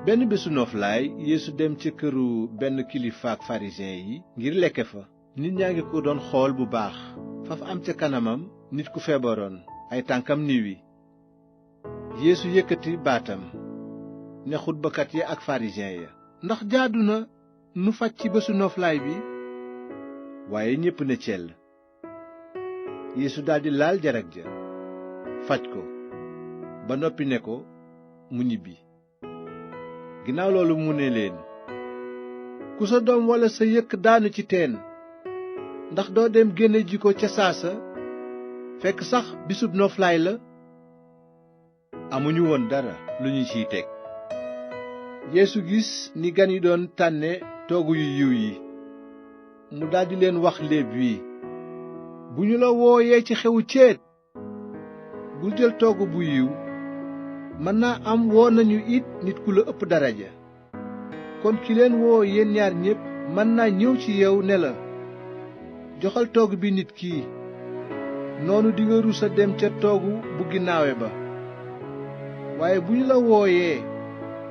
benn bésu noflaay Yeesu dem ca këru benn kilifaak farisiyen yi ngir lekke fa. nit ñaa ngi ko doon xool bu baax. faf am ca kanamam nit ku feebaroon ay tànkam niwi. Yeesu yëkkati baatam ne xutbakat ya ak farisiyen ya, ndax jaadu na nu faj ci bésu noflaay bi? waaye ñépp ne cell. Yeesu daldi laal jarag ja faj ko ba noppi ne ko mu ñibbi. ginnaaw loolu mu ne leen, ku sa doom walla sa yëkk daanu ci teen, ndax doo dem génne ji ko ca saasa, fekk sax bisub noflaay la? amuñu woon dara lu ñu ciy teg. Yeesu gis ni gan yi doon tànne toogu yu yiw yi, mu daldi leen wax léeb wi: bu ñu la wooyee ci xewu céet, bul jël toogu bu yiw. mën naa am woo nañu it nit ku la ëpp daraja. kon ki leen woo yéen ñaar ñépp mën naa ñëw ci yow ne la, joxal toogu bi nit kii. noonu dinga rus a dem ca toogu bu ginnaawe ba. waaye bu ñu la wooyee,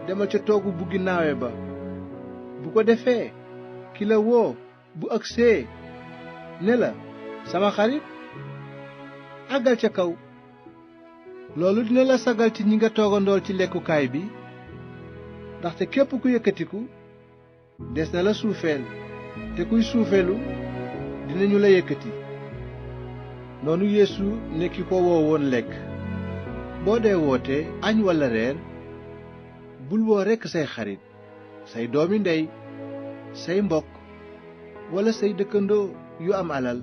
demal ca toogu bu ginnaawe ba. bu ko defee ki la woo bu agsee ne la, sama xarit, àggal ca kaw. loolu dina la sagal ci ñi nga toogandool ci lekkukaay bi, ndaxte képp ku yëkkatiku des na la suufeel, te kuy suufeelu dinañu la yëkkati. noonu Yeesu ne ki ko woo woon lekk, boo dee woote añ walla reer, bul woo rekk say xarit, say doomi ndey, say mbokk walla say dëkkandoo yu am alal.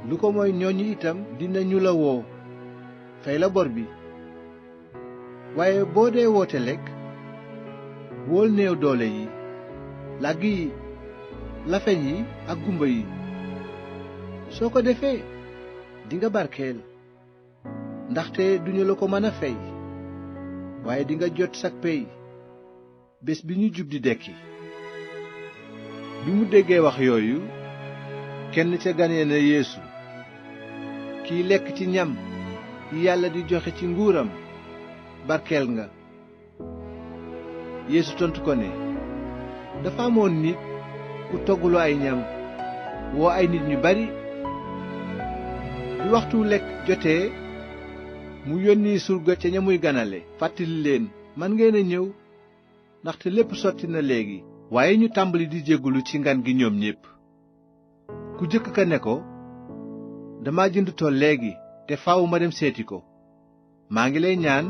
lu ko mooy ñooñu itam dinañu la woo, fay la bor bi. waaye boo dee woote lekk, wool néew doole yi, làgg yi, lafeñ yi ak gumba yi. soo ko defee dinga barkeel, ndaxte duñu la ko mën a fay. waaye dinga jot sak pey bés bi ñu jub di dekki. bi mu déggee wax yooyu, kenn ca gan ya ne Yeesu, kiy lekk ci ñam yi Yàlla di joxe ci nguuram, barkeel nga. Yeesu tontu ko ne, dafa amoon nit ku togguloo ay ñam, woo ay nit ñu bari. bi waxtu lekk jotee, mu yónni surga ca ña muy ganale, fàttali leen, man ngeen a ñëw, ndaxte lépp sotti na léegi. waaye ñu tàmbali di jéggulu ci ngan gi ñoom ñépp. ku jëkk ka ne ko, dama jënd tool léegi te faaw ma dem seeti ko, maa ngi lay ñaan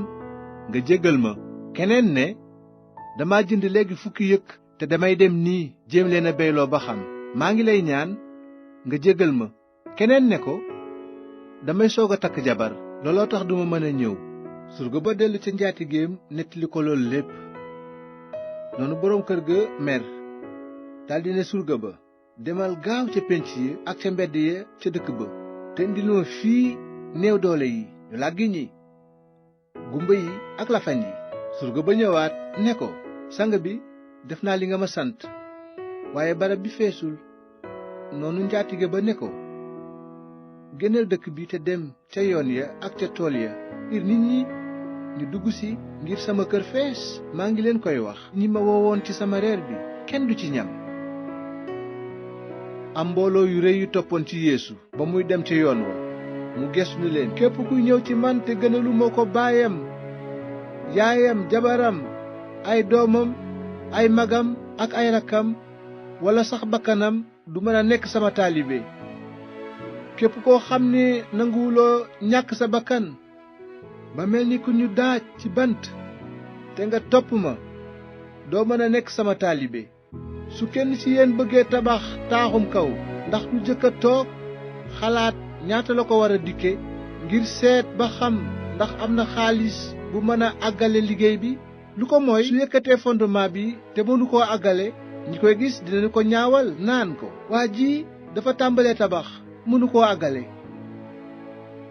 nga jéggal ma. keneen ne, dama jënd léegi fukki yëkk te damay dem nii jéem leen a beyloo ba xam, maa ngi lay ñaan nga jéggal ma. keneen ne ko, damay soog a takk jabar, looloo tax duma mën a ñëw. surga ba dellu ca njaatigeem nettali ko loolu lépp. noonu boroom kër ga mer, daldi ne surga ba, demal gaaw ca pénc yi ak ca mbedd ya ca dëkk ba, te indil ma fii néew doole yi, ñu làggi ñi, gumba yi ak lafañ yi. surga ba ñëwaat ne ko, sang bi, def naa li nga ma sant, waaye barab bi feesul. noonu njaatige ba ne ko, génneel dëkk bi te dem ca yoon ya ak ca tool ya, ngir nit ñi ñu dugg si, ngir sama kër fees. maa ngi leen koy wax, ñi ma woowoon ci sama reer bi kenn du ci ñam. am mbooloo yu rëy yu toppoon ci Yeesu ba muy dem ca yoon wa. mu gestu ni leen, képp kuy ñëw ci man te gënaluma ko baayam, yaayam, jabaram, ay doomam, ay magam ak ay rakkam, walla sax bakkanam, du mën a nekk sama taalibe. képp koo xam ne nanguwuloo ñàkk sa bakkan ba mel ni ku ñu daaj ci bant te nga topp ma, doo mën a nekk sama taalibe. su kenn ci yéen bëggee tabax taaxum kaw, ndax du jëkk a toog xalaat ñaata la ko war a dikke, ngir seet ba xam ndax am na xaalis bu mën a àggale liggéey bi. lu ko mooy, su yëkkatee fondement bi te mënu koo àggale, ñi koy gis dinañu ko ñaawal naan ko, waa ji dafa tàmbalee tabax mënu koo àggale.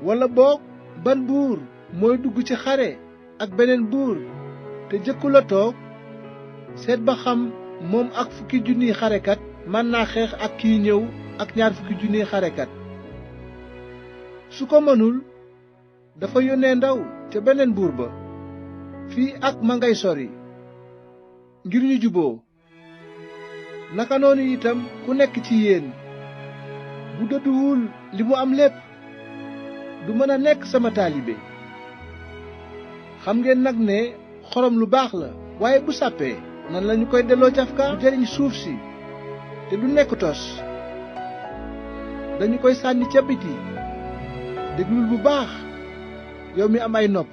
walla boog, ban buur mooy dugg ci xare ak beneen buur te jëkku la toog, seet ba xam moom ak 10,000 xarekat mën naa xeex ak kiy ñëw ak 20,000 xarekat. su ko mënul, dafa yónnee ndaw ca beneen buur ba, fii ak ma ngay sori, ngir ñu juboo naka noonu itam ku nekk ci yéen bu dëdduwul li mu am lépp du mën a nekk sama taalibe. xam ngeen nag ne xorom lu baax la waaye bu sàppee nan lañu koy delloo cafka du jariñ suuf si te du nekk tos dañu koy sànni ca biti. déglul bu baax yow mi am ay nopp.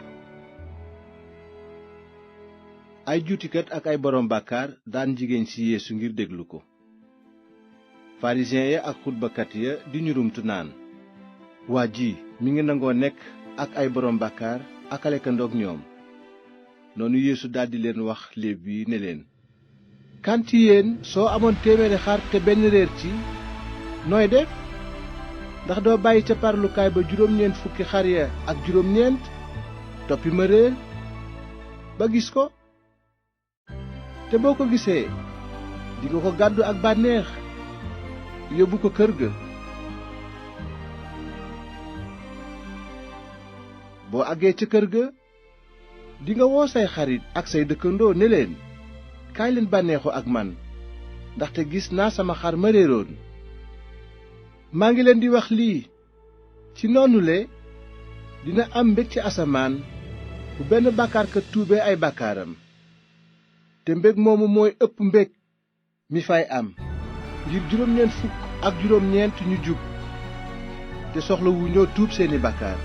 ay juutikat ak ay boroom bàkkaar daan jigéen ci Yeesu ngir déglu ko. farisiyen ya ak xutbakat ya di ñurumtu naan waa ji mi ngi nangoo nekk ak ay boroom bàkkaar ak a lekkandoog ñoom. noonu Yeesu daldi leen wax léeb bi ne leen kan ci yéen soo amoon 100 xar te benn réer ci nooy def ndax doo bàyyi ca parlukaay ba 90 xar ya ak 9 toppi ma réer ba gis ko te boo ko gisee dinga ko gàddu ak bànneex yóbbu ko kër ga. boo àggee ca kër ga dinga woo say xarit ak say dëkkandoo ne leen kaay leen bànneexu ak man ndaxte gis naa sama xar ma réeroon. maa ngi leen di wax lii ci noonule dina am mbég ci asamaan bu benn bàkkaarkat tuubee ay bàkkaaram te mbég moomu mooy ëpp mbég mi fay am ngir 99 ñu jub te soxlawu ñoo tuub seeni bàkkaar.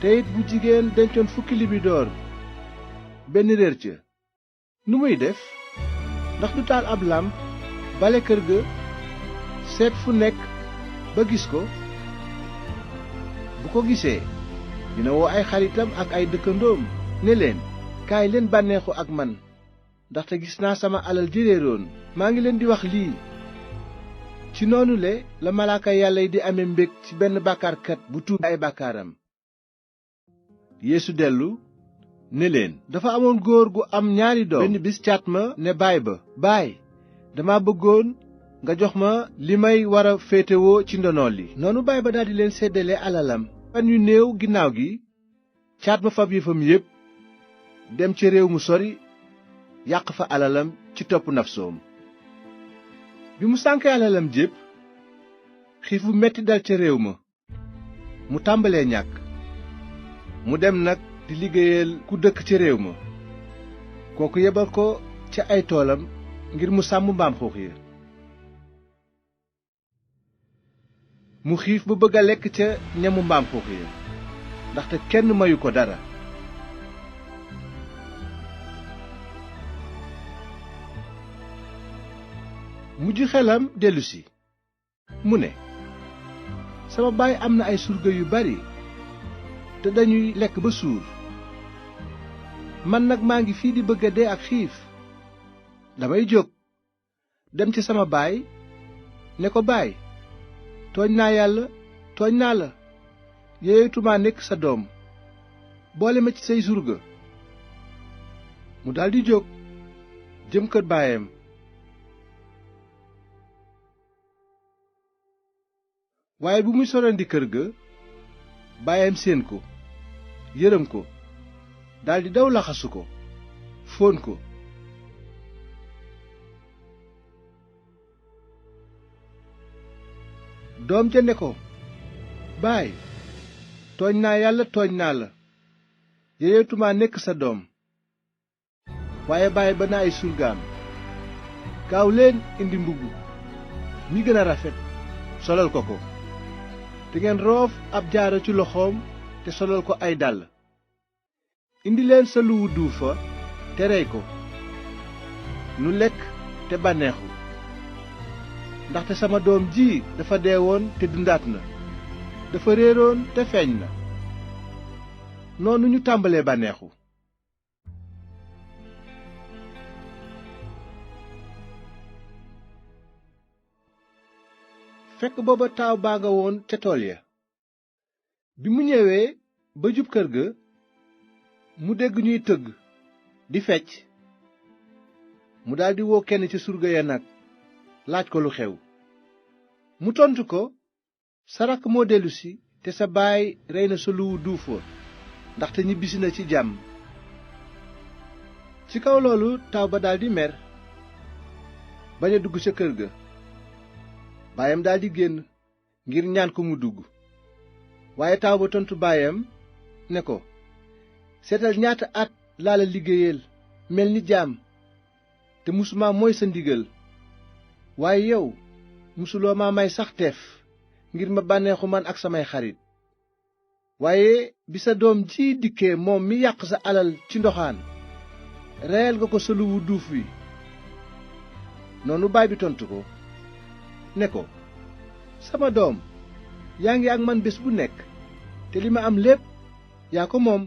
te it bu jigéen dencoon 10 libidoor benn réer ca nu muy def ndax du taal ab làmp bale kër ga seet fu nekk ba gis ko. bu ko gisee dina woo ay xaritam ak ay dëkkandoom ne leen kaay leen bànneexu ak man ndaxte gis naa sama alal ji réeroon. maa ngi leen di wax lii ci noonu la malaaka yàlla yi di amee mbég ci benn bàkkaarkat bu tuub ay bàkkaaram. Yeesu dellu ne leen dafa amoon góor gu am 2 doom. benn bis caat ma ne baay ba baay dama bëggoon nga jox ma li may war a féetewoo ci ndono li. noonu baay ba daldi leen séddale alalam. fan yu néew ginnaaw gi caat ma fab yëfam yépp dem ca réew mu sori yàq fa alalam ci topp nafsoom. bi mu sànkee alalam jépp xiif bu metti dal ca réew ma mu tàmbalee ñàkk. mu dem nag di liggéeyal ku dëkk ca réew ma kooku yebal ko ca ay toolam ngir mu sàmm mbaam xuux ya. mu xiif ba bëgg a lekk ca ñamu mbaam xuux ya ndaxte kenn mayu ko dara. mujj xelam dellusi mu ne sama baay am na ay surga yu bari te dañuy lekk ba suur man nag maa ngi fii di bëgg a dee ak xiif. damay jóg dem ci sama baay ne ko baay tooñ naa yàlla tooñ naa la yeeyatuma nekk sa doom boole ma ci say surga. mu daldi jóg jëm kër baayam. waaye bu muy sorandi kër ga baayam séen ko yërëm ko daldi daw laxasu ko fóon ko. doom ja ne ko baay tooñ naa yàlla tooñ naa la yeeyatuma nekk sa doom. waaye baay ba na ay surgaam gaaw leen indi mbubb mi gën a rafet solal ko ko te ngeen roof ab jaaro ci loxoom te solal ko ay dàll. indi leen sa luwu duufa te rey ko nu lekk te bànneexu ndaxte sama doom ji dafa deewoon te dundaat na dafa réeroon te feeñ na. noonu ñu tàmbalee bànneexu. fekk booba taaw baa nga woon ca tool ya. bi mu ñëwee ba jub kër ga mu dégg ñuy tëgg di fecc mu daldi woo kenn ca surga ya nag laaj ko lu xew. mu tontu ko sa rakk moo dellusi te sa baay rey na sa luwu duuf wa ndaxte ñibbisi na ci jàmm. ci kaw loolu taaw ba daldi mer bañ a dugg ca kër ga. baayam daldi génn ngir ñaan ko mu dugg, waaye taaw ba tontu baayam ne ko, seetal ñaata at laa la liggéeyal mel ni jaam te musuma mooy sa ndigal, waaye yow musuloo ma may sax teef ngir ma bànneexu man ak samay xarit. waaye bi sa doom ji dikkee moom mi yàq sa alal ci ndoxaan, reyal nga ko sa luwu duuf wi. noonu baay bi tontu ko ne ko, sama doom, yaa ngi ak man bés bu nekk te li ma am lépp yaa ko moom.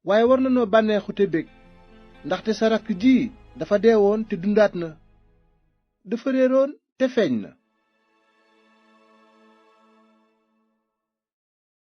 waaye war nanoo bànneexu te bég, ndaxte sa rakk ji dafa deewoon te dundaat na, dafa réeroon te feeñ na.